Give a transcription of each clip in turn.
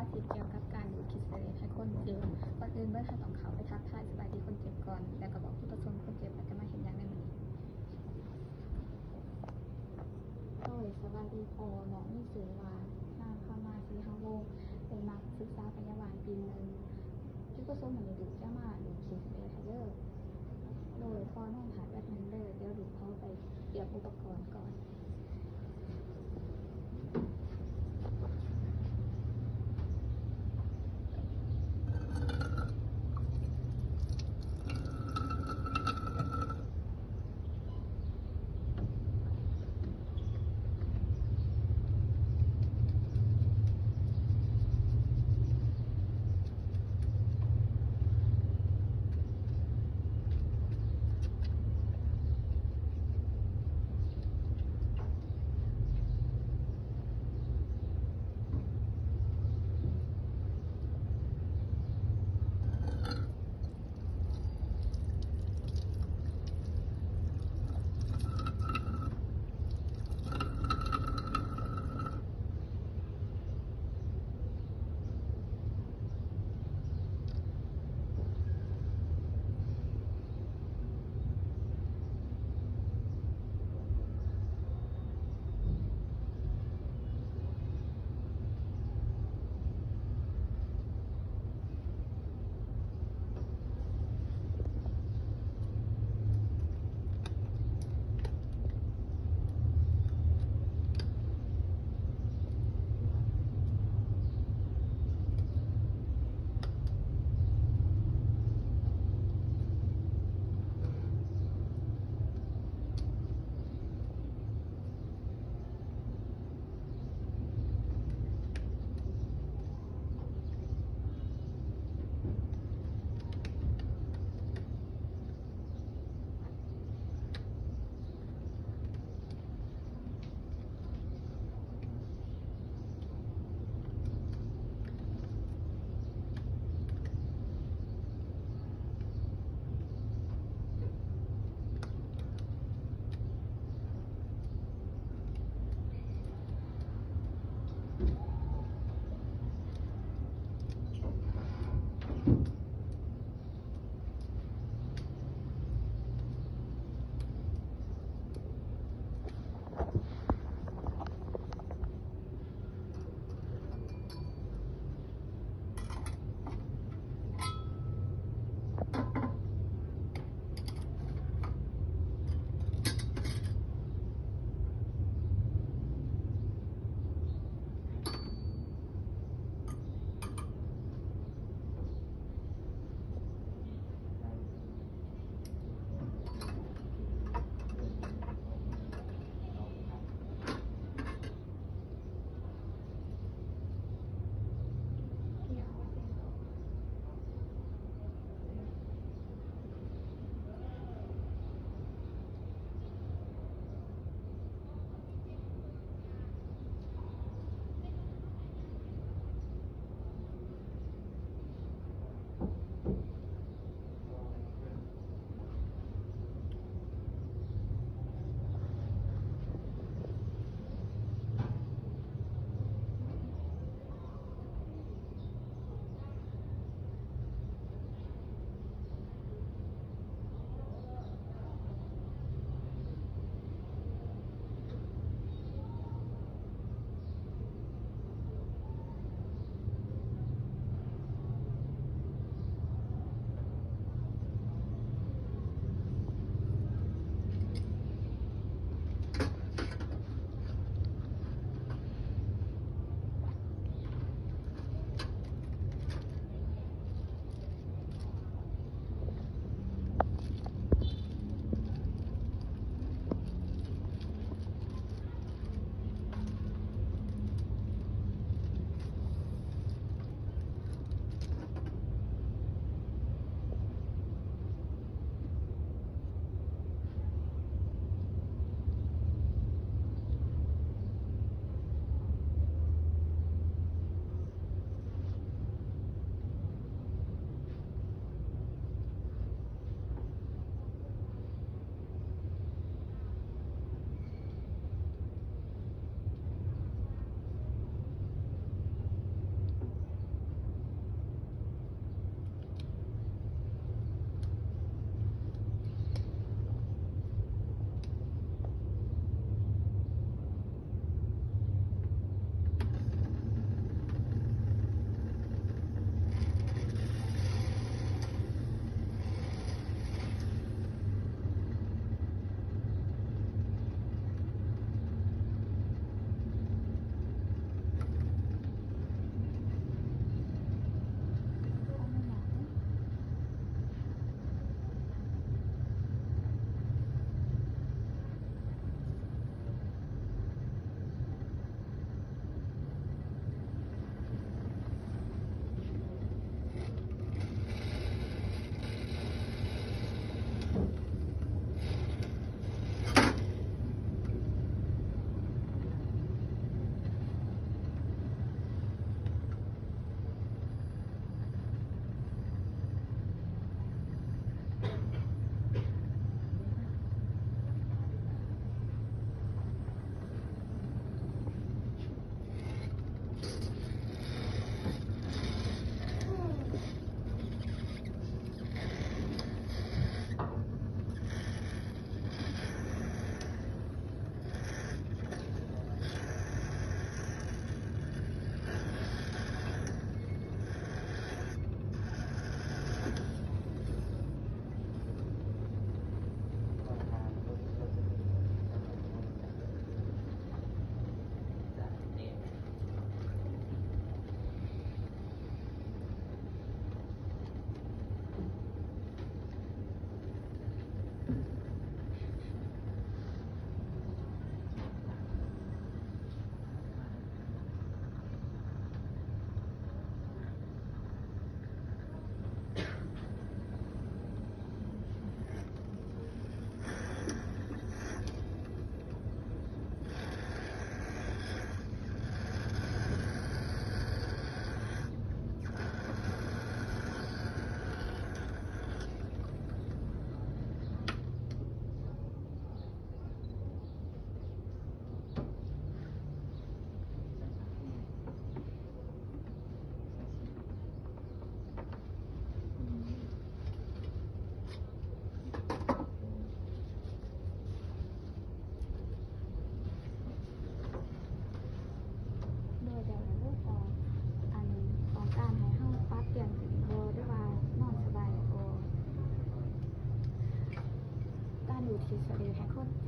າສິດກ່ຽວກັບການດູດຂີ້ເສລະໃຫ້ຄົນເຈັບ. ກ່ອນອື່ນເບີດ ເຮົາຕ້ອງເຂົ້າໄປທັກທາຍສະບາຍດີຄົນເຈັບກ່ອນ ແລ້ວກໍບອກຈຸດປະສົງຄົນເຈັບວ່າຈະມາເຮັດຫຍັງໃນມື້ນີ້. ໂດຍ ສະບາຍດີພໍ່, ນ້ອງມີຊື່ວ່າ ນາງ ຄຳມາ ສີຫະວົງ ເປັນນັກສຶກສາພະຍາບານປີໜຶ່ງ. ຈຸດປະສົງມື້ນີ້ ລູກຈະມາດູດຂີ້ເສລະໃຫ້ເດີ. ໂດຍ ພໍ່ນອນຖ້າແປັບໜຶ່ງເດີ, ດຽວລູກຂໍໄປຕຽມອຸປະກອນກ່ອນ. ໂ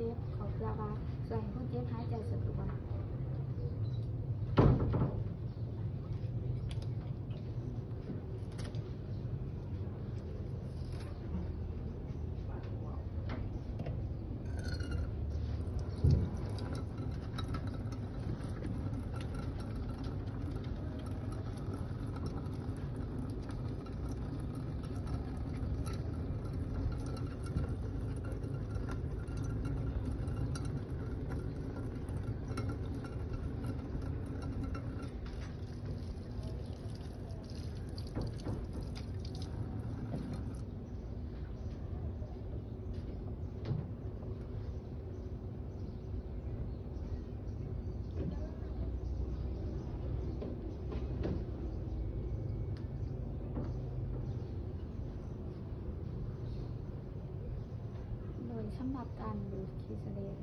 ເຈັບ ເຂົາເພື່ອວ່າຊ່ວຍໃຫ້ຄົນເຈັບຫາຍໃຈສະດວກ. ໂດຍສຳລັບການດູດຂີ້ສະເລດ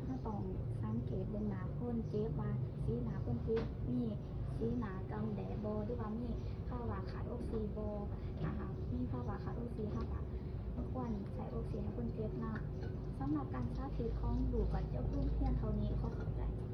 ເຮົາຕ້ອງສັງເກດເບິ່ງໜ້າຄົນເຈັບວ່າ ສີໜ້າຄົນເຈັບມີສີໜ້າຈຳແດດບໍ່ ຫຼືວ່າມີພາວະຂາດອົກຊີບໍ່. ຖ້າຫາກມີພາວະຂາດອົກຊີ ເຮົາກະບໍ່ຄວນໃສ່ອົກຊີໃຫ້ຄົນເຈັບນຳ. ສຳລັບການສາທິດຂອງລູກກະຈົບລົງພຽງເທົ່ານີ້. ຂໍຂອບໃຈ.